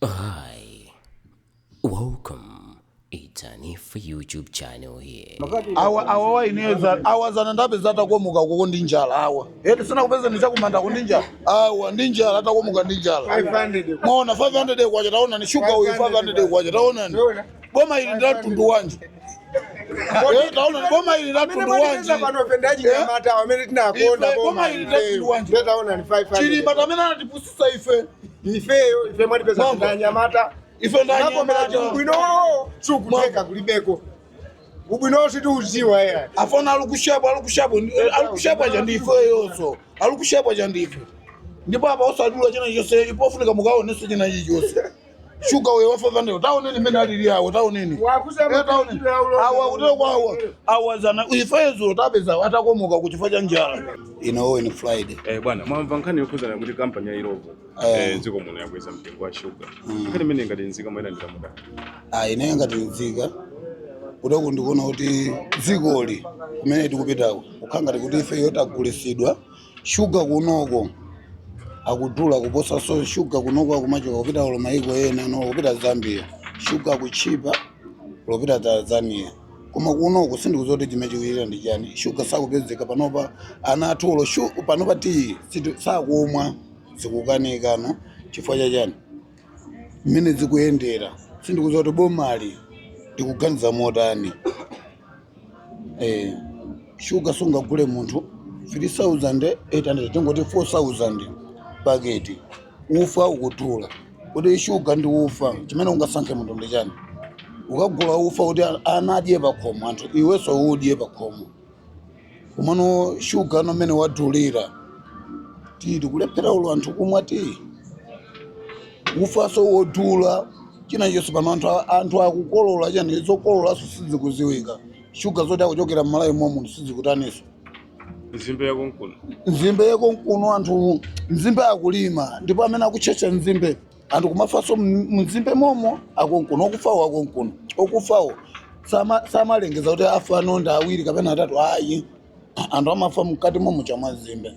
Hi, welcome. It's Hanifa YouTube channel here. Awa awa waineza awa zana ndapeza atakomoka koko ndi njala awa eti sina kupeza ni chakumanda ndi njala awa ndi njala atakomoka ndi njala. 500. Mwaona 500 kwacha, taona ni shuga uyu 500 kwacha, taona ni boma ili ndi mtundu wanji? Taona boma ili la mtundu wanji? Pano pendaji nyamata amene tinakonda. Ife, boma ili la mtundu wanji? Taona ni 500. Chilima tamene anatipusisa ife. Ifeyo ife mwatipeza. Mambo. Ndanyamata. Ife Nakomera. ndanyamata. Ubwino sukuteka kulibeko, ubwino situuziwa ya. Afana alikushapo alikushapo alikushapo aja ndife yonso alikushapo aja ndife ndipo apa osadula china chonse ipofunika mukaonenso china chilichonse. Shuga uyo wa 500, taoneni mmene alili awo, taoneni. Wakusa. Eh, taoneni awa kutero kwa awa awa zana ifezo tapeza atakomoka kuchifukwa cha njala inowo ni Friday. Bwana, mwamva nkhani yokhuzana kuti kampani ya Illovo dziko muno yakweza mtengo wa shuga. Nkhani imene ngati nzika mwayilandira muda? Ah, ine ngati nzika kutoko ndikuona kuti dzikoli kumene tikupitako kukhala ngati kuti ife tagulisidwa. Shuga kunoko akudula kuposa, so shuga kunoko akumachoka kupita ulo maiko ena no kupita Zambia, shuga akuchipa lopita Tanzania, koma kunoko sindikudziwa kuti chimene chikuchitika ndi chani. Shuga sakupezeka panopa, ana athu ulo panopa tiyi sakumwa, zikukanikano chifukwa chachani? Mmene zikuyendera sindikudziwa kuti bomali likuganiza motani. Shuga sungagule munthu 3800, tingoti 4000 paketi, ufa ukudula. Kuti shuga ndi ufa chimene ungasankhe munthu ndi chani? Ukagula ufa kuti ana adye pakhomo, anthu iwenso udye pakhomo. Komano shuga no mmene wadulira tiyi tikulephera ulo anthu kumwa tiyi, ufaso wodula, china chonse pano anthu akukolola chani, zokololanso sizikuziwika. Shuga zoti akuchokera mmalawi momo sizikutaniso. Nzimbe yakonkuno. Nzimbe yakonkuno, anthu nzimbe akulima, ndipo amene akutchetcha nzimbe anthu kumafanso mnzimbe momo akonkuno. Okufawo akonkuno, okufawo samalengeza kuti afa anonda awiri kapena atatu, ayi. Anthu amafa mkati momo chamwa nzimbe,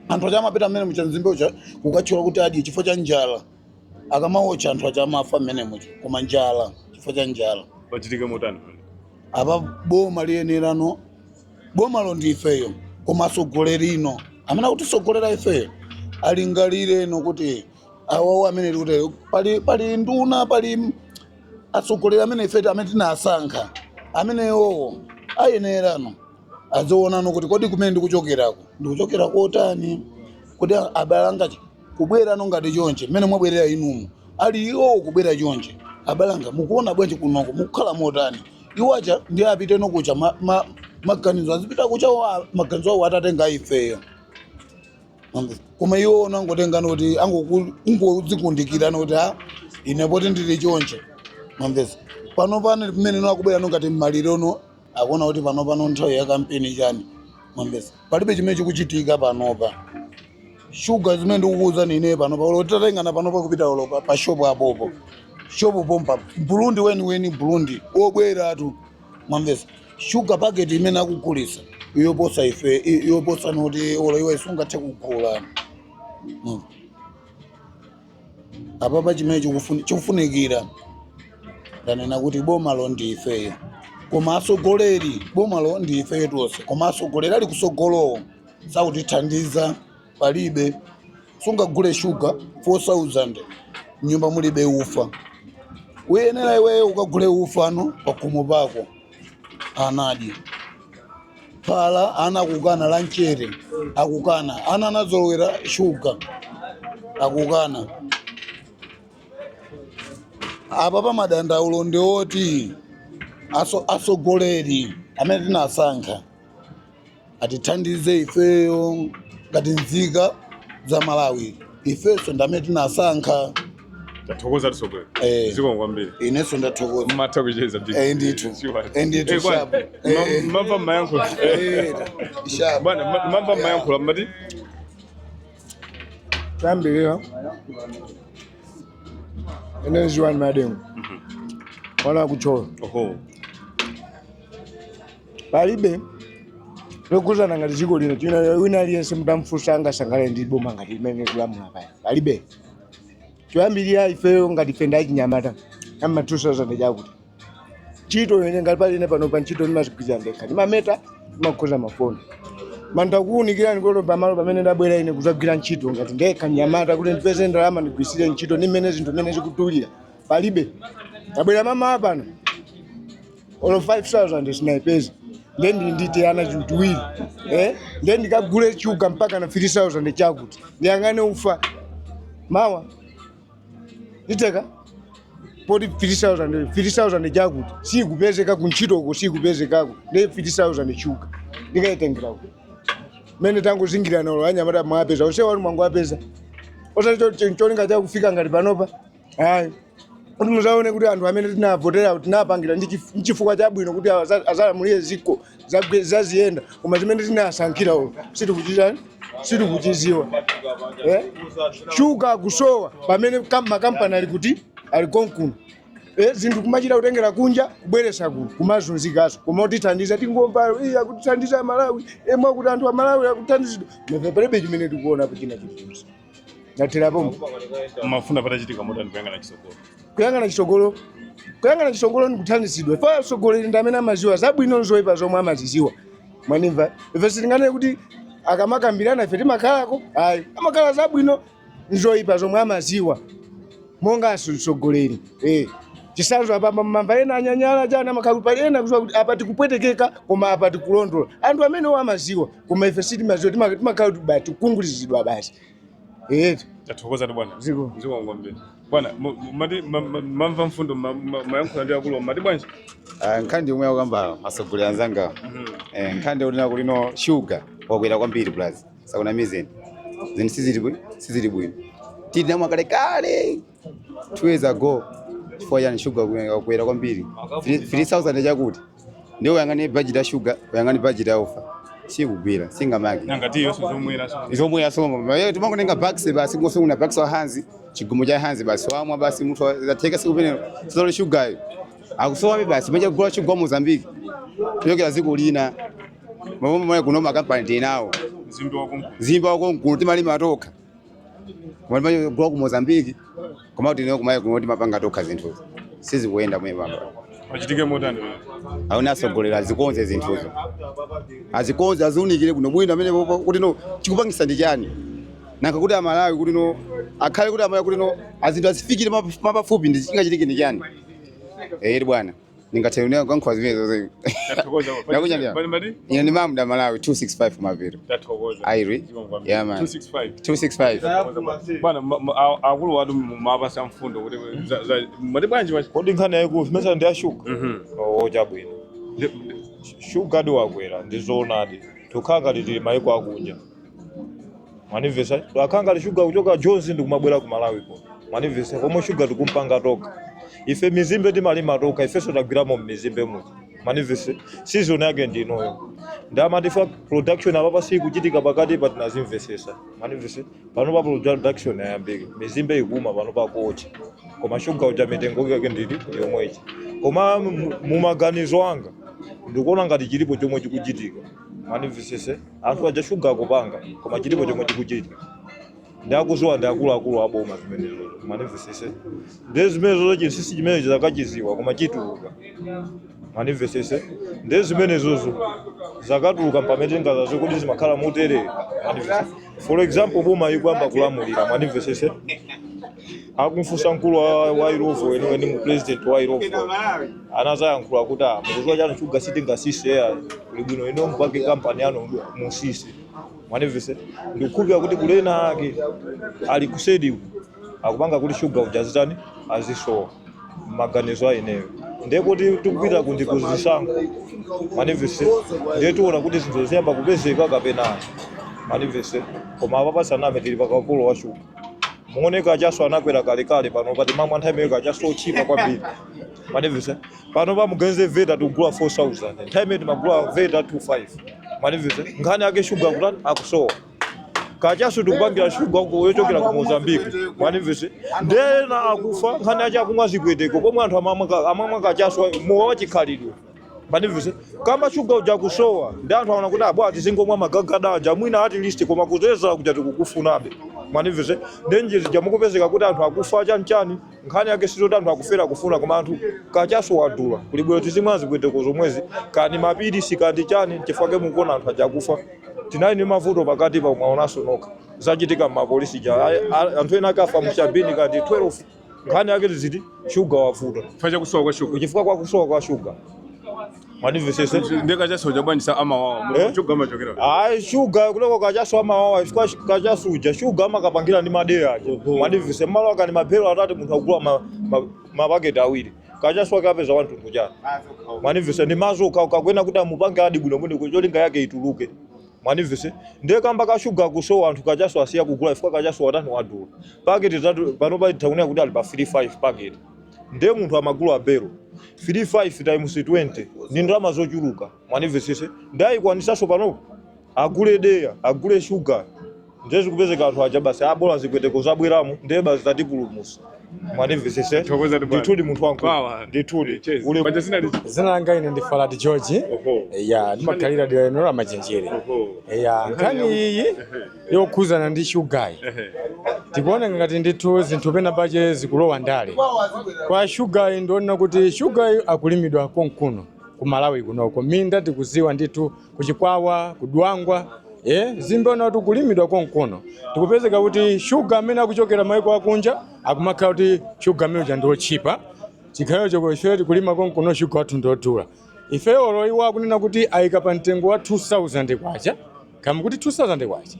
anthu acha amapita mmene mucha nzimbe ucha kukatchula kuti adye chifukwa cha njala, akamaotcha anthu acha amafa mmene mucha, koma njala, chifukwa cha njala. Pachitike motani pamene? Apa boma liyenerano, bomalo ndi ifeyo, koma atsogoleri ino amene akutisogolera ifeyo alingalireno kuti awawo amene tikuti pali nduna, pali atsogoleri amene ife amene tinasankha, amenewowo ayenerano azionano kuti kodi kumene ndikuchokerako ndikuchokera kotani, kuti abale anga kubwerano ngati chonche mmene mwabwerera inumu ali iwowo kubwera chonche, abale anga mukuona bwanji kunoko mukukhala motani? Iwo aja ndi apiteno kucha maganizo azipita kucha maganizo awo atatenga ifeyo. Koma iwo anangotengana kuti angodzikundikirana kuti a ine poti ndili chonche, mwamvesa? Pano pano pamene no akubwera no ngati mmalire uno akuona kuti pano pano nthawi ya kampeni chani, mwamvesa? Palibe chimene chikuchitika panopa. Shuga zimene ndikukuwuzani ine panopa, ulo titatengana panopa kupita ulo pa shopu apopo, shopu pompa Burundi weniweni, Burundi wobweratu, mwamvesa? Shuga paketi imene akugulisa yoposa ife, yoposa noti ulo iwe sungathe kugula. Apapa chimene chikufunikira, ndanena kuti bomalo ndi ifeyo, koma atsogoleri, bomalo ndi ifeyo tonse, koma atsogoleri ali kusogolowo sakutithandiza palibe. Sungagule shuga 4000 mnyumba mulibe ufa. Uyenera iweyo ukagule ufa no pakhomo pako anadye phala. Ana akukana la mchere, akukana. Ana anazolowera shuga, akukana. Apa pa madandaulo ndi oti atsogoleri amene tinasankha atithandize ifeyo ngati nzika za Malawi, ifenso ndi amene tinasankha. Tathokoza tisogolera. Eh. Zikomo kwambiri. Inenso ndathokoza. Mmatha kucheza. Eh, ndithu. Eh, ndithu, sharp. Eh. Mamva mmayankhula. Eh, sharp. Bwana, mamva mmayankhula mmati? Tambirira ine ziwani madengo wana kuchola. Oho. Palibe lokuzana ngati dziko lino china wina aliyense mutamfunsa angasangalale ndi boma ngati limene tikulamula paya, palibe. Choyambirira, ifeyo ngati ife ndachinyamata ama 2000 chakuti ntchito ine ngati pali ine pano pa ntchito ndimazigwirizira ndekha, ndimameta, ndimakhoza mafoni. Mandakuwunikirani kulo pamalo pamene ndabwera ine kuzagwira ntchito ngati ndekha mnyamata kuti ndipeze ndalama ndigwisire ntchito ndi mmene zinthu mmene zikutulira, palibe. Ndabwera mama pano olo 5000 sinayipeza, nde ndili nditi ana tiwiri, eh, nde ndikagule shuga mpaka na 3000 chakuti ndiyang'ane ufa mawa nditeka poti 3000 3000 chakuti sikupezeka kuntchitoko, sikupezekako. Nde 3000 shuga ndikayitengerako mene tangozingirana olo anyamata mwapeza onse wali mwangu apeza osati cholinga chakufika ngati panopa, ayi, kuti muzaone kuti anthu amene tinavotera tinapangira ndi chifukwa chabwino kuti azalamulire ziko zaziyenda, koma zimene tinasankhira olo sitikuchitani, sitikuchiziwa, eh? Shuga kusowa pamene makampani ali kuti ali konkuno, eh, zinthu kumachita kutengera kunja kubweresa kuno, kumazunzikaso. Koma kutithandiza tingomva iya kutithandiza Malawi emwe kuti anthu a Malawi akuthandizidwa, mefe palibe chimene tikuonapo china chilichonse. Ndatherapo. Mafuna patachitika motani kuyang'ana chitsogolo? Kuyang'ana chitsogolo, kuyang'ana chitsogolo ni kuthandizidwa. Ife atsogoleri ndi amene amaziwa zabwino nzoyipa zomwe amaziziwa, mwanimva? Ife sitinganene kuti akamakambirana ife timakhalako, ayi, amakhala zabwino nzoyipa zomwe amaziwa monga atsogoleri, eh. Chisanzo apa mamva ena anyanyala chana amakhala kuti pali ena kuziwa kuti apa tikupwetekeka koma apa tikulondola. Anthu amenewo amaziwa, koma ife sitimaziwa, timakhala kuti tikungulizidwa basi, eh. Tathokoza bwana. Ziko. Ziko ngombe bwana. Mati mamva mfundo mayankhula ndi akulu, mati bwanji? Ah, nkhani yomwe akukamba masogolero anzanga, eh, nkhani yoti kuti no shuga wakwera kwambiri plus sakunamizeni zinthu sizili bwino. Tili namwa kalekale 2 years ago. Chifukwa chani shuga wakwera kwambiri 3000 chakuti? Ndiye uyang'ane budget ya shuga, uyang'ane budget ya ufa, sikugwira, singamake. Nanga tiyonso zomwera so? Zomwe yasoma timangotenga box basi, ngosunguna box wa hanzi, chigumo cha hanzi basi, wamwa basi, munthu atheka siku penero sizole. Shugayo akusowabe basi, macha kugula shuga wa Mozambique kuchokera dziko lina, mapombo mwe kuno makampani tinawo. Mzimbe wakonkuno. Zimba wakonkuno timalima tokha, koma kugula ku Mozambique, koma kuti kumaye kuno timapanga tokha, zinthuzo sizikuyenda mwe pamba. Pachitike motani? Aone asogolera azikonze zinthuzo, azikonze, aziunikire kuno bwino amene kuti no chikupangisa ndi chani, nanga kuti Amalawi kuti no akhale kuti Amalawi kuti no azinthu azifikire mapafupi, ndi chingachitike ndi chani? Eh bwana, ningathe kuyankhula zimenezo. Tathokoza. Ndakunyadira. Bali mati. Ine ndi Mamuda Malawi 265 mapiro. Tathokoza. Airi. Yeah, man. 265. 265. Bwana, akulu watu mapasa mfundo kuti mati bwanji wachi? Kodi nkhani yayikulu zimene ndi ya shuga? Mhm. Oh, chabwino, shuga adi wakwera, ndi zoonadi. Tukhala ngati tili maiko akunja, mwanimvesa? Akhala ngati shuga kuchoka Jones ndi kumabwera ku Malawi kuno, mwanimvesa? Komwe shuga tikumpanga tokha ife, mizimbe timalima tokha ifenso, tagwiramo mmizimbe muja, mwanimvesa? Season yake ndinoyo, ndamati fa production apapa sikuchitika pakati pa, tinazimvesesa, mwanimvesa? Pano pa production yayambika, mizimbe ikuma pano pakocha, koma shuga uja mitengo yake ndili yomwechi. Koma mumaganizo anga ndikuona ngati chilipo chomwe chikuchitika, mwanimvesese? Anthu aja shuga akupanga, koma chilipo chomwe chikuchitika, ndakuziwa ndi akuluakulu aboma zimenezo, mwanimvesese? Ndi zimenezo chinsinsi chimene chakachiziwa, koma chituluka, mwanimvesese? Ndi zimenezozo zakatuluka pamene tingazaziwe kuti zimakhala mutere, mwanimvesese? For example, boma ikuyamba kulamulira, mwanimvesese? Akumfunsa mkulu wa Illovo weniweni, mu president wa Illovo anazayankhula kuti, "Ah, mukuziwa chanu, shuga sitingasise ya kuli bwino ino mupange kampani yanu musise." Mwanimvese? Ndikukhulupirira kuti kulena ake ali kusedi uku akupanga kuti shuga uja azitani, azisowa, maganizo a ineyo. Ndiye kuti tikupita kundi kuzisankho, mwanimvese? Ndiye tiona kuti zinthu ziyamba kupezeka kapena ayi, mwanimvese? Koma apa pasaname tili pakapolo wa shuga. Muone kachaso anakwera kalekale, pano pati mamwa nthawi imeneyo kachaso ochipa kwambiri, mwanimvese? Pano pa mugenze veta tikugula 4000, nthawi imene timagula veta 25, mwanimvese? Nkhani yake shuga kutani, akusowa. Kachaso tikupangira shuga uko yochokera ku Mozambique, mwanimvese? Ndena akufa nkhani yache akumwa zipweteko, pomwe anthu amamwa kachaso mowa wachikhalidwe, mwanimvese? Kamba shuga uja kusowa, ndi anthu aona kuti abo tizingomwa magagada aja mwina at least, koma kuzeza kuja tikukufunabe. Mwanimvese? Ndenje zija mukupezeka kuti anthu akufa chanichani. Nkhani yake sizoti anthu akufera kufuna, koma anthu kachaso wadula, kulibwero tizimwa zipweteko zomwezi, kani mapilisi kandi chani, chifukwa mukuona anthu aja akufa. Tinali ndi mavuto pakati pa, mwaonanso nokha zachitika mmapolisi ja. Anthu ena akafa mchabini kandi 12. Nkhani yake ziti shuga wavuta. Chifukwa chakusowa kwa shuga. Chifukwa kwa kusowa kwa shuga, mwanimvesese? Ndiye kachaso chabwanjisa amawawa? Eh? Shuga amachokera? Ayi, shuga kuleko kachaso amawawa chifukwa kachaso uja shuga amakapangira ndi madeya aja. Mwanimvese? Mmalo akani mabhero atati munthu akugula mapaketi awiri, kachaso ake apeza wamtundu chani? Mwanimvese? Ndi mazoka kakwena kuti amupange adi bwino bwino cholinga yake ituluke. Mwanimvese? Ndiye kamba kashuga kusowa, anthu kachaso asiya kugula chifukwa kachaso watani? Wadula. Paketi tatu pano takunena kuti ali pa 35 paketi, ndiye munthu amagula bero 35 times 20 ni ndalama zochuluka. Mwanimvesese? Ndayikwanisaso panopo agule deya, agule shuga? Ndiye zikupezeka anthu aja basi abola zipweteko zabweramo, ndiye basi zatipulumusa. Mwanimvesese? Thokoza ndi bwana. Ndithudi, munthu wangu. Wawa. Ndithudi. Cheers. Ule Paja zina ndi Zina langa ine ndi Farad George. Ya, ndimakhalira dera lino la Machenjere. Ya, nkhani iyi yokhuzana ndi shugayi, tikuona ngati ndithu zinthu pena pache zikulowa ndale kwa shugayi. Ndiona kuti shugayi akulimidwa konkuno ku Malawi kunoko, minda tikuziwa ndithu kuchikwawa, kudwangwa, zimbaona kuti kulimidwa konkuno. Tikupezeka kuti shuga amene akuchokera maiko akunja akumakhala kuti shuga amene uja ndiotchipa, chikhalecho choko ife tikulima konkuno shuga wathu ndiodula. Ife olo iwo akunena kuti ayika pa mtengo wa 2000 kwacha, kama kuti 2000 kwacha,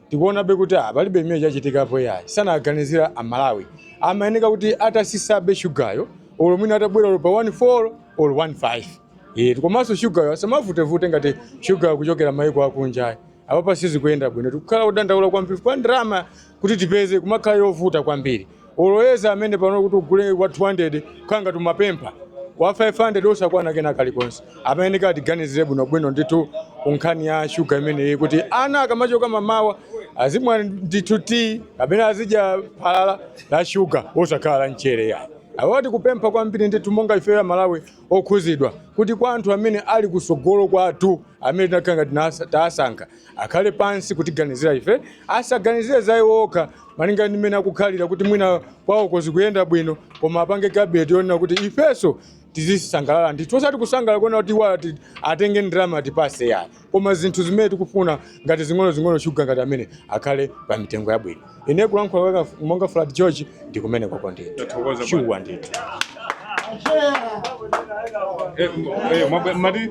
tikuonabe kuti palibe imene chachitikapo yayi. Sanaganizira Amalawi, amayeneka kuti atasisabe shugayo, olo mwina atabwera olo pa 14 olo 15. Komanso shugayo asamavutevute ngati shugayo kuchokera maiko akunja. Apo sizikuyenda bwino, tikukhala kudandaula kwambiri kwa ndalama kuti tipeze kumakhala yovuta kwambiri. Oloyeza amene pano kuti ugule wa 200 kukhala ngati umapempha wa 500 osakwana kena kalikonse. Amayeneka atiganizire bwinobwino ndithu ku nkhani ya shuga imeneyi, kuti ana akamachoka mamawa azimwa ndithu tii kapena azidya phala la shuga osakhala la mchere yayi. Awo tikupempha kwambiri ndithu monga ife ya Malawi okhuzidwa kuti kwa anthu amene ali kusogolo kwathu, amene tinakhala ngati tasankha, akhale pansi kutiganizira ife, asaganizire za iwo okha malinga ndi mmene akukhalira kuti mwina kwawoko zikuyenda bwino, koma apange cabinet yonena kuti ifenso tizisangalala ndithu, osati kusangalala kuona kuti iwo atenge ndalama atipase yayi, koma zinthu zimene tikufuna ngati zing'ono-zing'ono, shuga ngati amene akhale pa mitengo yabwino. Ine kulankhula kwanga monga Flat George ndi kumene kwako ndithu. Tathokoza. Shuwa ndithu. Mati?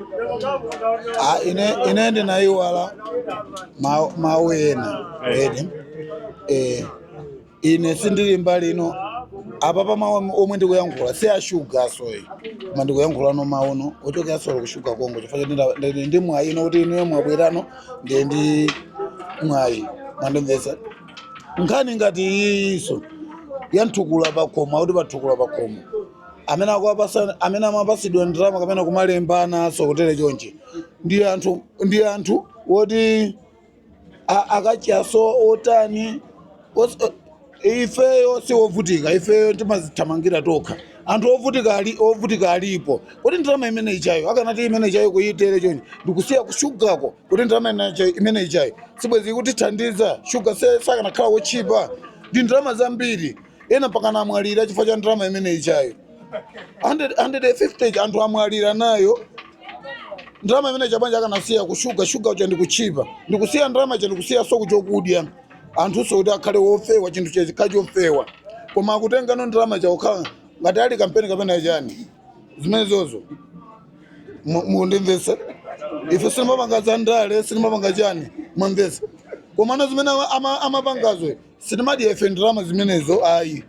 Ah, ine ndinayiwala mawu ena ene. Ine sindili mbali ino apa pa mawu omwe ndikuyankhula si ashuga soyi, koma ndikuyankhula no mauno ochokera solo kushuga kongo, chifukwa choti ndili ndi mwayi ino kuti inuyo mwabwerano, ndiye ndi mwayi. Mwandimvetsa? Nkhani ngati iyiso yanthukula pakhomo, akuti pathukula pakhomo, amene akuwapasa, amene amapasidwa ndalama kapena kumalembana so kutere chonchi, ndi anthu woti akachaso otani. Ifeyo siwovutika, ifeyo timazithamangira tokha. Anthu ovutika ali ovutika alipo. Kuti ndalama imene ichayo akanati imene ichayo kuyitere chonchi ndikusiya kushugako, kuti ndalama imene ichayo sibwezi ikutithandiza, shuga sakanakhala wotchipa. Ndi ndalama zambiri, ena pakana amwalira chifukwa cha ndalama imene ichayo 100 150, anthu amwalira nayo ndalama imene chabanja. Akanasiya kushuga, shuga uja ndikuchipa, ndikusiya ndalama cha ndikusiya soko chokudya anthuso kuti akhale wofewa, chinthu chachikhala chofewa. Koma akutengano ndalama chakukhala ngati ali kampeni kapena chani zimenezozo. Mukundimvetsa? Ife sitimapanga za ndale, sitimapanga chani, mwamvetsa? Komano zimene amapangazo sitimadya ife ndalama zimenezo ayi,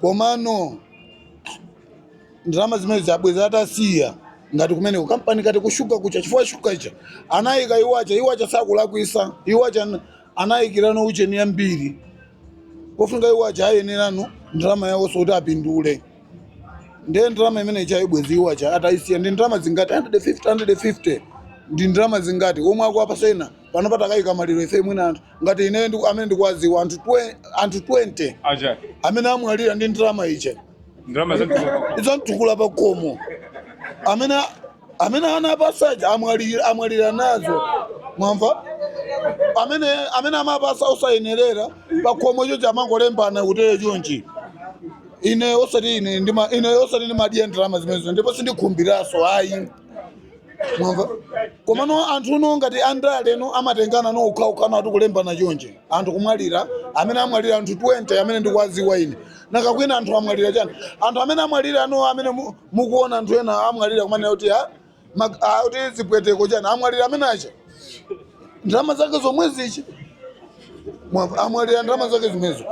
komano ndalama zimene zabweza atasiya ngati kumeneko kampani kati kushuga kucha, chifukwa shuga icha anayika iwacha, iwacha sakulakwisa, iwacha anayikirano ucheni yambiri kofunika, iwacha ayenerano ndalama yawo kuti apindule. Ndiye ndalama imene ichaibwezi iwacha atayisiya ndi ndalama zingati? 150, 150 ndi ndalama zingati omwe akuwapasena pano? Patakayika maliro ife mwina anthu ngati ine amene ndikuwaziwa anthu anthu 20 aja amene amwalira ndi ndalama icha. Ndalama za Izamtukula pakomo, amene anapasaja amwalira, amwalira nazo. Mwamva? Amene amapasa osayenerera pakhomo chonchi amangolembana kutere chonchi. Ine osati ine ndima ine osati ndimadya ndalama zimenezo, ndipo sindikhumbiraso ayi, mwamva? Komano anthu no ngati andale no amatengana no ukhaukha ati kulembana chonchi, anthu kumwalira, amene amwalira anthu 20 amene ndikuwaziwa ine. Nakakwina anthu amwalira chani? Anthu amene amwalira no amene mukuona anthu ena amwalira kumanena kuti kuti zipweteko chani, amwalira amene acha ndalama zake zomwe zichi, mwamva? Amwalira ndalama zake zimenezo,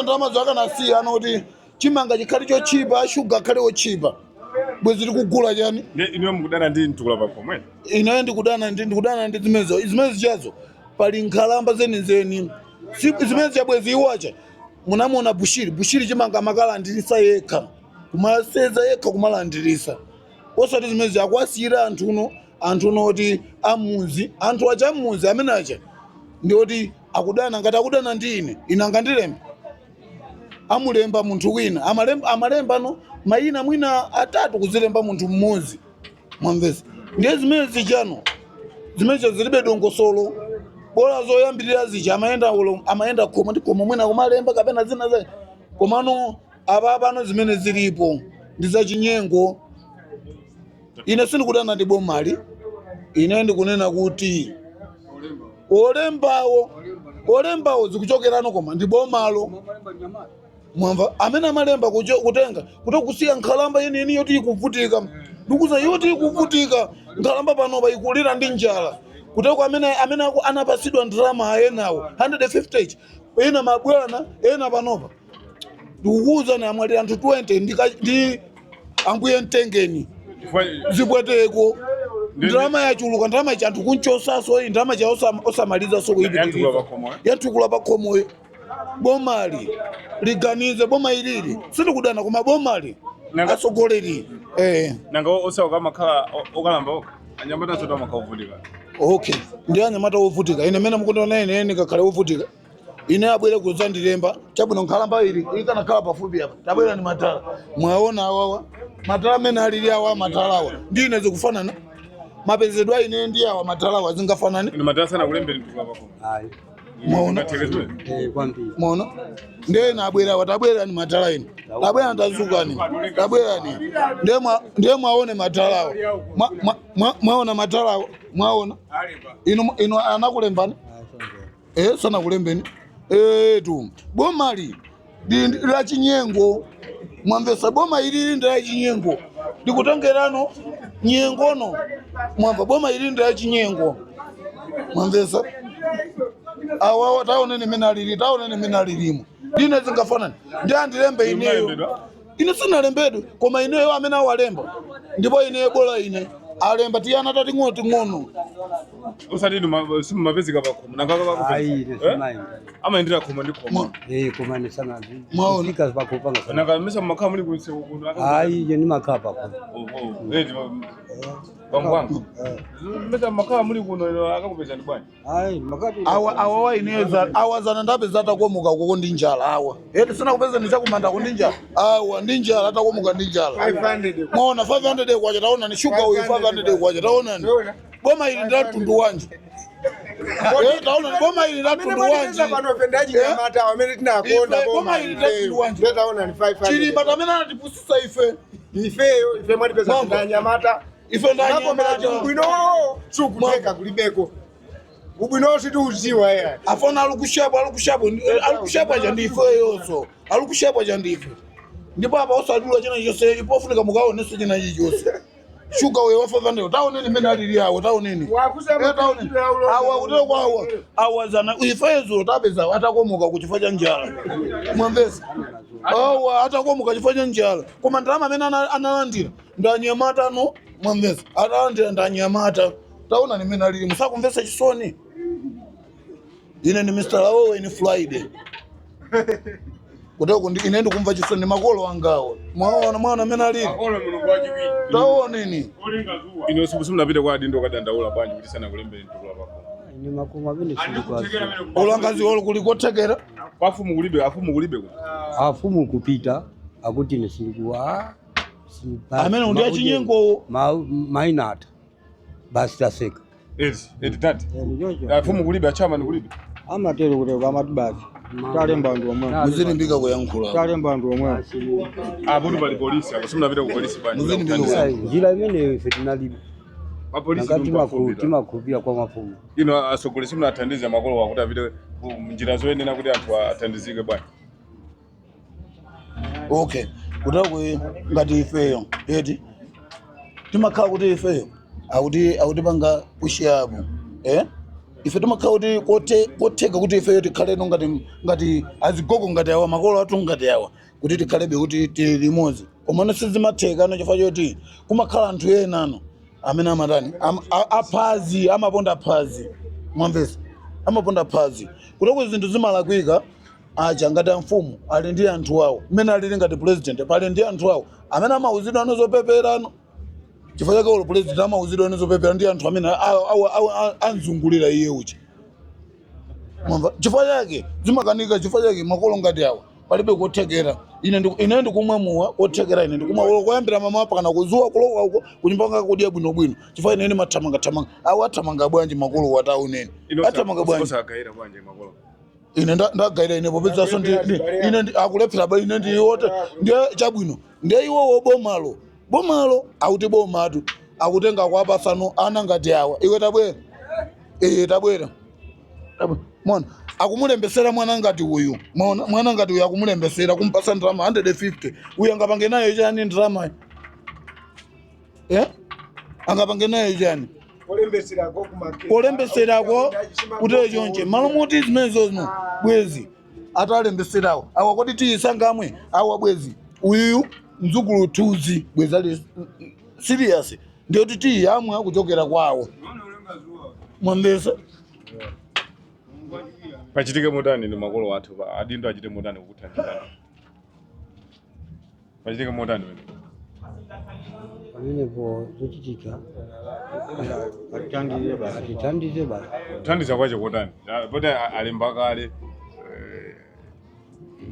ndalama zo akanasiya ano kuti chimanga chikhale chochipa, shuga akhale wochipa, bwezi tikugula chani? Inuyo mukudana ndi mtukula pakhomo? Ineyo ndikudana ndi zimenezo zichazo. Pali nkhalamba zenizeni. Zimene chabwezi iwacha munamuona Bushiri. Bushiri chimanga amakalandirisa yekha, kumaseza yekha, kumalandirisa, osati zimene akuwasiyira anthu uno oti amuzi, anthu acha amuzi amene acha ndi oti akudana. Ngati akudana ndi ine, ine angandilemba? Amulemba munthu wina, amalemba no mayina mwina atatu kuzilemba munthu mmodzi, mwamvesa? Ndiye zimene zichano zimenezo zilibe dongosolo. Bola zoyambirira zicha amayenda amayenda khomo ndi khomo, mwina kumalemba kapena zina zake. Komano apa pano zimene zilipo ndi zachinyengo. Ine sindikudana ndi bomali. Ine ndikunena kuti olembawo zikuchokerano, koma ndi bomalo, mwamva? Amene amalemba kutenga kuti kusiya nkhalamba yeniyeni yoti ikuvutika, ndikuza yoti ikuvutika, nkhalamba panopa ikulira ndi njala, kuteko amene anapasidwa ndalama ayenawo 150 ichi, ena mabwana ena panopa ndikukuwuzani amwalira anthu 20 ndi ambuye mtengeni zipweteko. Ndalama yachuluka, ndalama ichi anthu kunchosaso iyi ndalama cha osamaliza so kuyipitirira. Yantukula pakhomo, eh? Yantukula pakhomoyo. Bomali liganize, boma ilili sindikudana, koma bomali atsogoleri. Nanga osauka amakhala okalamba okha? Anyamata asoto amakhala ovutika. Okay, ndi anyamata ovutika. Ine mene mukundiona ine ndikakhale ovutika, ine abwere kudzandilemba chabwino. Nkhalamba ili ikanakhala pafupi apa. Tabwera ni matala, mwaona awawa matala amene alili awa, matalawa ndi ine zikufanana? Mapezedwe a ine ndi awa matalawa zingafanane? Inu matala sana kulembera mtukula pakhomo? Ayi. Mwaona? Ngatheke zimene. Eh, kwambiri. Mwaona? Ndiye abwera, watabwera ni matala ine, tabwera, tazukani, tabwerani. Ndiye mwaone matalawo. Mwaona matalawo? Mwaona inu anakulembani? Sanakulembeni etu. Bomali ndi la chinyengo, mwamvesa? Boma ilili ndi la chinyengo, ndikutengerano nyengono, mwamva? Boma ilili ndi la chinyengo, mwamvesa? Awawa taoneni mene alili, taoneni mene alilimo. Ndine zingafanani ndi andilembe ineyo? Munalembedwa? Ine sinalembedwe, koma ineyo amene awalemba, ndipo ineyo bola ine alemba tiyana tating'ono ting'ono. Usati inu simumapezeka pakhomo? Nanga Ayi, ine simayenda. Amayendera khomo ndi khomo? Eh, koma ine sana. Mwaona? Kufika pakopanga sana. Nanga misa mumakhala muli kunsewu kuno? Ayi, ine ndimakhala pakhomo. Oho, eh, bambo wanga, misa mumakhala muli kuno, ino akakupezani bwanji? Ayi, makati. Awa awawa ineza awazana ndapeza atakomoka koko ndi njala. Awa eti sinakupeza ndichakumandako ndi njala, awa ndi njala, atakomoka ndi njala. 500. Mwaona 500 kwacha? Taona ni shuga uyu 500 kwacha. Taonani, boma ili ndi mtundu wanji? Taona, boma ili la mtundu wanji? Pano pendaji nyamata amene tinakonda. Ife, boma ili la mtundu wanji? Taona ni 500. Chilima tamene anatipusisa ife. Ifeyo ife mwatipeza. Mambo. Ndanyamata. Ife Nakomera. ndanyamata. Ubwino sukuteka kulibeko, ubwino situuziwa ya. Afana alikushapwa, alikushapwa, alikushapwa cha ndife yonso, alikushapwa cha ndife. Ndipo apa osadula china chonse, ipofunika mukaonenso china chilichonse. Shuga uyo wa 500, taoneni mmene alili awo, taoneni. Wakusa. Taoneni awa kutero kwa awa awazana ifezo tapeza atakomoka kuchifukwa cha njala, mwamvesa? Awa atakomoka chifukwa cha njala, koma ndalama amene analandira ndanyamata no, mwamvesa? Atalandira ndanyamata. Taona nimene alili, musakumvesa chisoni? Ine ndi Mr. Lawowe ni Friday kuteko ine ndikumva chisoni makolo angawo. Mwaona, mwaona amene alili? Taoneni. Ino simunapite kwa adindo kadandaula bwanji kuti sanakulembere mtukula pakhomo? Ine makoma amene sindikwaziwa. Ulangazi olo kulikothekera. Kwa afumu kulibe? Afumu kulibe kuti? Afumu kupita akuti ine sindikuwa. Amene ndi achinyengowo. Mainata basi taseka. Eti eti tati. Ndichocho. Afumu kulibe, achama kulibe. Amatero kuti amati basi talemba anthu omwe. Muzilimbika kuyankhula. Talemba anthu omwe. Apo pali polisi apo, simunapita ku polisi bwanji? Muzilimbika kuyankhula. Njira imeneyo ife tinalibe. Pa polisi Nanga ndi pafupi. timakhulupirira kwa mafumu. Ino asogolesi munathandiza makolo wakuti apite ku njira zoyenera kuti anthu athandizike bwanji? Okay, kutako ngati ifeyo eti timakhala kuti ifeyo akuti akutipanga push up, eh, ife timakhala kuti kotheka kuti ifeyo tikhaleno ngati azigogo, ngati awa makolo athu, ngati awa, kuti tikhalebe kuti tili limodzi, komano sizimatheka no chifukwa choti kumakhala anthu ena ano amene amatani, aphazi, amaponda phazi, mwamvesa, amaponda phazi kutoko zinthu zimalakwika. Aja ngati amfumu ali ndi anthu awo, mmene alili ngati president pali ndi anthu awo amene amauzidwa ano zopepera ano. Chifukwa chake ulo president amauzidwa ano zopepera ndi anthu amene anzungulira iye uja, mwamva? Chifukwa chake zimakanika, chifukwa chake makolo ngati awa palibe kothekera. Ine ndikumwa muwa kothekera, ine ndikumwa ulo kuyambira mama pakana kuzuwa kulowa uko kunyumba kwanga kudya bwinobwino, chifukwa ine ndimathamangathamanga. Awo athamanga bwanji makolo watauneni? Athamanga bwanji? Osagayira bwanji makolo? Ine ndagayira ine popezanso ine akulephera ba ine ndiwote ndiye chabwino, ndiye iwowo bomalo akuti bomatu akutenga kuwapasano ana ngati awa. Iwe tabwera, eh, tabwera. Mona akumulembesera mwana ngati uyu, mona mwana ngati uyu akumulembesera kumpasa ndalama 150. Uyu angapange nayo chani ndalama, eh? Angapange nayo chani? Kulembeserako kutero chonche malo moti zimenezo bwezi atalembeserawo awa kodi tiyisangamwe awa bwezi uyuyu mdzukulu thuzi bwezi ali serious, ndiyoti tiyamwa kuchokera kwawo, mwamvesa? Pachitike motani ndi makolo athu adindo achite motani kukuthandizani? Pachitike motani wene? Pamenepo zochitika atithandize basi. Kuthandiza kwache kotani? Poti alemba kale,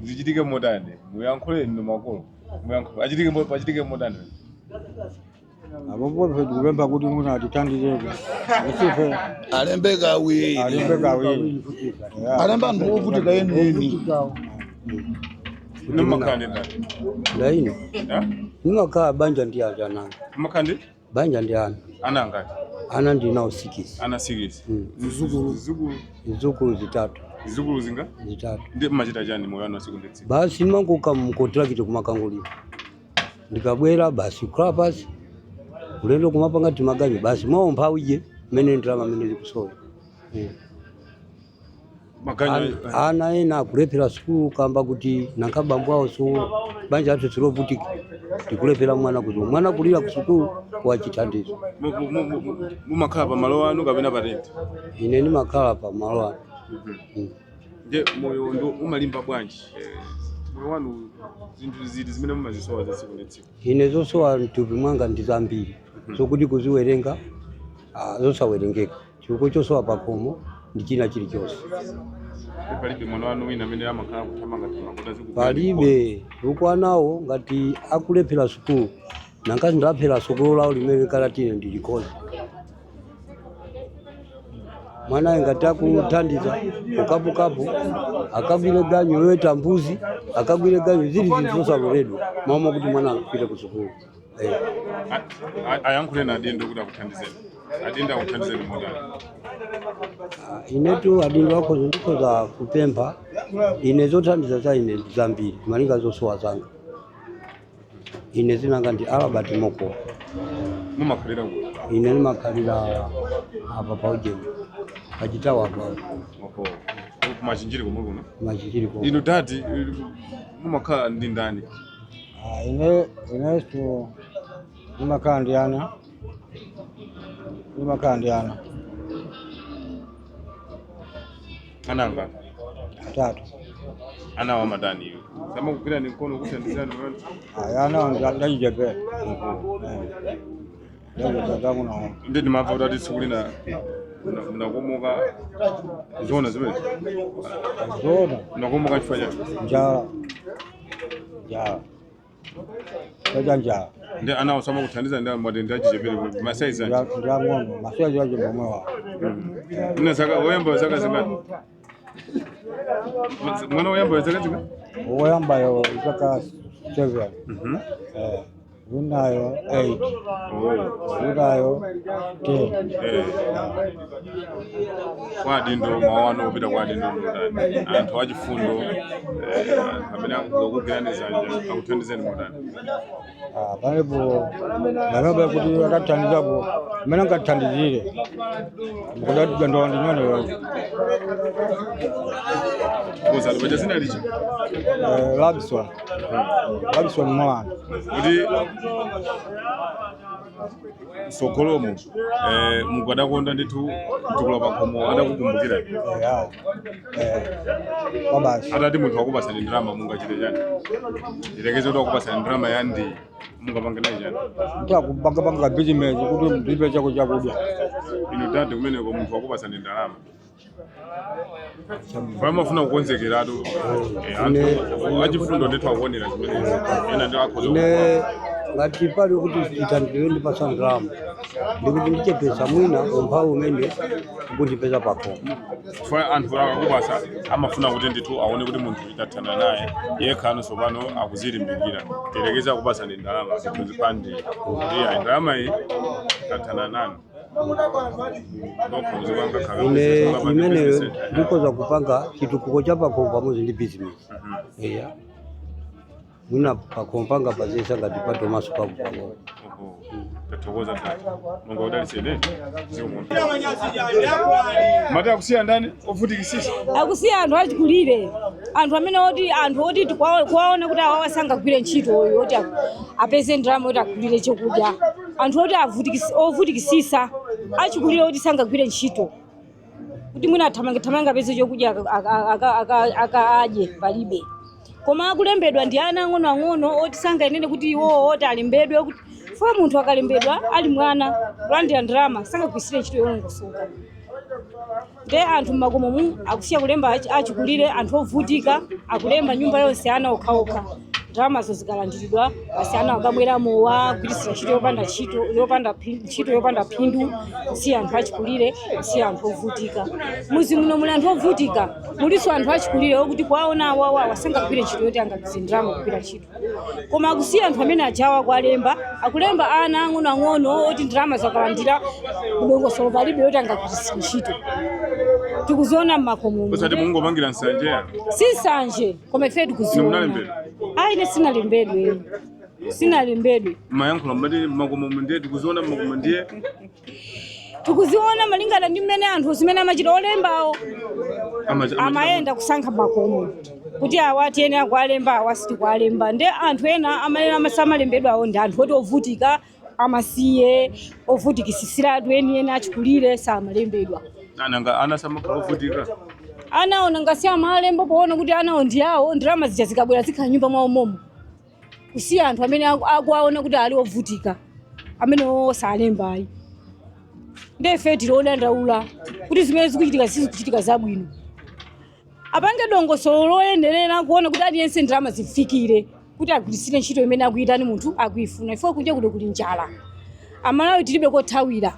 zichitike motani? Muyankhule ndi makolo, muyankhule achitike pachitike motani wene? Apopo ife tikupempha kuti muna atithandizeko isife. Alembe kawiri. Alembe kawiri. Alembe anthu ovutika enieni. Nimakhala ndi ndani? Ndaine. Eh? Nimakhala banja ndi aja ananga. Mumakhala ndi? Banja ndi ana. Ana angati? Ana ndinawo 6. Ana 6? Mm. Zizukulu? Zizukulu? Zizukulu zitatu. Zizukulu zinga? Zitatu. Ndi mmachita chani moyo wanu tsiku ndi tsiku? Basi nimangoka mkontrakiti kumakangulira, ndikabwera basi kukhala pasi, ulendo kumapanga timaganyu basi mwawo mphawije mmene ndalama mmene zikusowa. Maganyu? Ana ena akulephera sukulu kamba kuti nanka bambo awo, so banja athu silovutika, tikulephera mwana kuti mwana kulira ku sukulu kwa chithandizo. Mumakhala pa malo anu kapena pa rent? Ine ndimakhala pa malo ano. Nde moyo ndo umalimba bwanji? Moyo wanu zinthu ziti zimene mumazisowa za tsiku ndi tsiku? Ine zosowa mthupi mwanga ndi zambiri zokuti kuziwerenga, zosawerengeka, chifukwa chosowa pakhomo ndi china chilichonse. Ndi palibe mwana wanu wina amene amakhala kuthamangathamanga kuti azikugwira? Palibe, chifukwa anawo ngati akulephera sukulu, nankazi ndaphera sukulu lawo limene kalatine ndilikoza mwanaye ngati akuthandiza kukapukapu, akagwire ganyu yoweta mbuzi, akagwire ganyu zili zinthu zosaloledwa maomo kuti mwana akupita ku sukulu. Ayankhule na adindo kuti akuthandizeni. Adindo akuthandizeni motani? Inetu adindo akhoza ndikhoza kupempha ine zothandiza za ine ndi zambiri malinga zosowa zanga. Ine zinanga ndi Albert Moko. Mumakhalira kuti? Ine ndimakhalira apa paujeni pachitawo apa. Oho, kumachinjiri komwe kuno? Machinjiri komwe. Inu dati, mumakhala ndi ndani? Ine ineso ndimakhala ndi ana, ndimakhala ndi ana. Ana angati? Atatu. Ana wamatani iwe samakugwirani mkono kuthandizani? Aya, ana ndachichepere ndakunawo. Ndi ndimamva kuti ati tsiku lina munakomoka, zoona zimene? Zoona. Munakomoka chifukwa chani? Njala, njala. Cha njala. Ndi anawo samakuthandiza ndi mwati ndi achichepere masaizi anji? Ndi ang'ono, masaizi ache momwewa. Mna zaka woyamba zaka zingati? Mwana woyamba zaka zingati? Woyambayo zaka 7. Eh, winayo 8. Winayo 10. Eh. Kwa adindo mawano opita kwa adindo motani, anthu achifundo amene akugwirani dzanja akuthandizeni motani? Ah, pamenepo panopa kuti akathandizapo amene angathandizire mukudatuga ndondimeneyo. Kozati paja zina licha? Labison, Labison mwana. Kuti msogolomo mukadakonda ndithu mtukula pakhomo adakukumbukira? Ya, kwabasi. Atati munthu wakupasani ndalama mungachite chani? Ndilekeze kuti wakupasani ndalama ya ndi mungapange naye chani? Ndakupangapanga bizinesi kuti ndipe chako chakudya. Inu tati kumeneko munthu wakupasani ndalama pamafuna kukonzekeratu, anthu achifundo ndithu akuonera zimenezi, ena ndi akhoza. Ine ngati pali kuti itandire ndipasa ndalama, ndikuti ndichepesa mwina umphawi umene ukundipeza pakhomo. Chifukwa anthu akakupasa amafuna kuti ndithu aone kuti munthu itathana naye yekha anso pano akuzilimbikira. Tiyerekeze akupasani ndalama zinthu zipandi ndi ayi ndalama iyi tathana nanu nokha muzipanga khala Ine mungapanga imeneyo business. ndikhoza kupanga chitukuko cha pakhomo pamodzi ndi bizinesi, eya, mwina pakhomo panga pazesa ngati patomaso paku pang'ono. Oho, tathokoza tati, Mulungu akudalitseni, zikomo. Mati akusiya ndani ovutikisisa? Akusiya anthu achikulire, anthu amene oti anthu oti kuwaona kuti awawa sangagwire ntchito oyo oti apeze ndalama oti agulire chakudya, anthu oti ovutikisisa achikulire oti sangagwire ntchito kuti mwina athamange thamange apeze chakudya aka adye palibe. Koma akulembedwa ndi ana ang'onoang'ono oti sangayenere kuti iwowo oti alembedwe, kuti fo munthu akalembedwa ali mwana kulandira ndalama sangagwirisire ntchito yolongosoka. Nde anthu mmakomomu akusiya kulemba achikulire, anthu ovutika, akulemba nyumba yonse ana okhaokha. Ndalamazo zikalandiridwa basi ana akabwera mowa, kugwirisira ntchito yopanda ntchito, yopanda ntchito yopanda phindu, kusiya anthu achikulire, kusiya anthu ovutika. Muzi muno muli anthu ovutika, mulinso anthu achikulire okuti kwaona awawa sangagwire ntchito yoti angapeze ndalama kugwira ntchito, koma akusiya anthu amene ajawa kualemba, akulemba ana ang'onoang'ono oti ndalama zakalandira kudongosolo palibe yoti angagwiritse ntchito. Tikuziona mmakomomu. Osati mungopangira nsanje ya? Si nsanje, koma ife Inu tikuziona. munalembedwa? Ayi, ine sinalembedwe, sinalembedwe. Mayankhula mati mmakomomu, ndiye tikuziona mmakomo, ndiye Tikuziona malingana ndi mmene anthu zimene amachita olembawo. Amayenda kusankha makomo kuti awa tiyenera kuwalemba, awa sitikuwalemba. Nde anthu ena amene samalembedwawo ndi anthu oti ovutika, amasiye, ovutikisisiratu enieni, achikulire samalembedwa. Ananga ana samakhala ovutika? Anawo nangasi amalemba poona kuti anawo ndi awo, ndalama zija zikabwera zikhala nyumba mwawo momo, kusiya anthu amene akuwaona kuti ali ovutika, amene osalembayi. Ndefe tili odandaula kuti zimene zikuchitika sizikuchitika zabwino. Apange dongosolo loyenderera kuona kuti aliyense ndalama zifikire kuti agwirisire ntchito imene akuyitani munthu akuyifuna. Ifo kunja kuno kuli njala, Amalawi tilibe kothawira.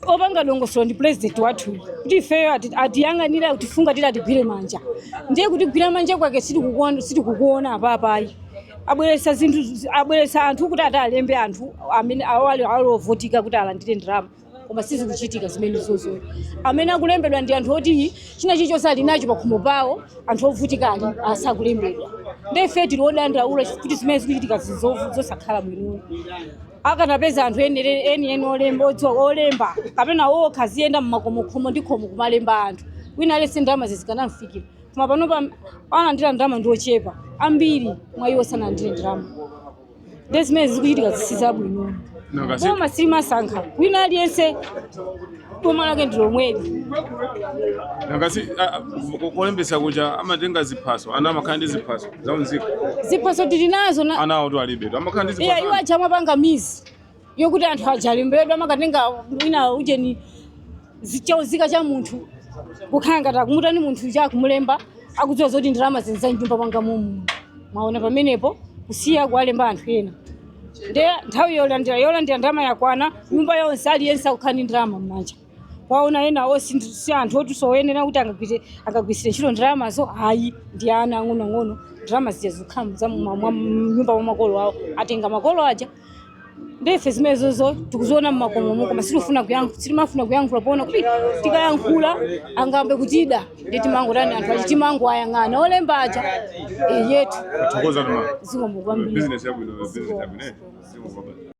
Opanga dongosolo ndi president wathu, kuti ifeyo atiyang'anire, atifungatire, atigwire manja. Ndiye kutigwira manja kwake sitikukuona apapayi. Abweresa zinthu, abweresa anthu kuti ati alembe anthu amene awali ali ovutika kuti alandire ndalama, koma sizikuchitika zimene zozo. Amene akulembedwa ndi anthu oti china chilichonse ali nacho pakhomo pawo, anthu ovutika ali asakulembedwa. Ndiye ife tili odandaula kuti zimene zikuchitika zosakhala bwino. Akanapeza anthu eni eni olemba, odziwa olemba, kapena okha ziyenda mmakomokhomo ndi khomo kumalemba anthu, wina aliyense ndalama zizikanamfikira. Koma panopa analandira ndalama ndi ochepa, ambiri mwa iwo sanalandire ndalama. Ndiye zimene zikuchitika zisizabwino. Nanga si Boma silimasankha wina aliyense, boma lake ndi lomweli. Nanga si kolembesa kuja amatenga ziphaso, ana amakhala ndi ziphaso zaunzika? Ziphaso tili nazo na Ana awo alibe, amakhala ndi iya, ziphaso. Iwo aja amapanga mizi yokuti anthu aja alembedwa, amakatenga mwina ujeni chauzika cha munthu, kukhala ngati akumutani munthu cha akumulemba, akudziwa zoti ndalama zinza mnyumba mwanga mumu. Mwaona pamenepo Kusiya kuwalemba anthu ena. Nde nthawi yolandira ndalama yakwana, nyumba yonse aliyense akukhala ndi ndalama m'manja. Kwaona ena onse si anthu oti soyenera kuti angagwirisire ntchito ndalamazo ayi, ndi ana ang'onoang'ono. Ndalama zija zikukhala mnyumba mwa makolo awo, atenga makolo aja. Ndife zimenezozo tikuziona mmakomomo, koma sitimafuna kuyankhula poona kuti tikayankhula angambe kutida. Ndi timangotani, anthu achi timango ayang'ana olemba aja yetu. Tathokoza tuma. Zikomo kwambiri. Business yabwino, business yabwino, eh. Zikomo kwambiri.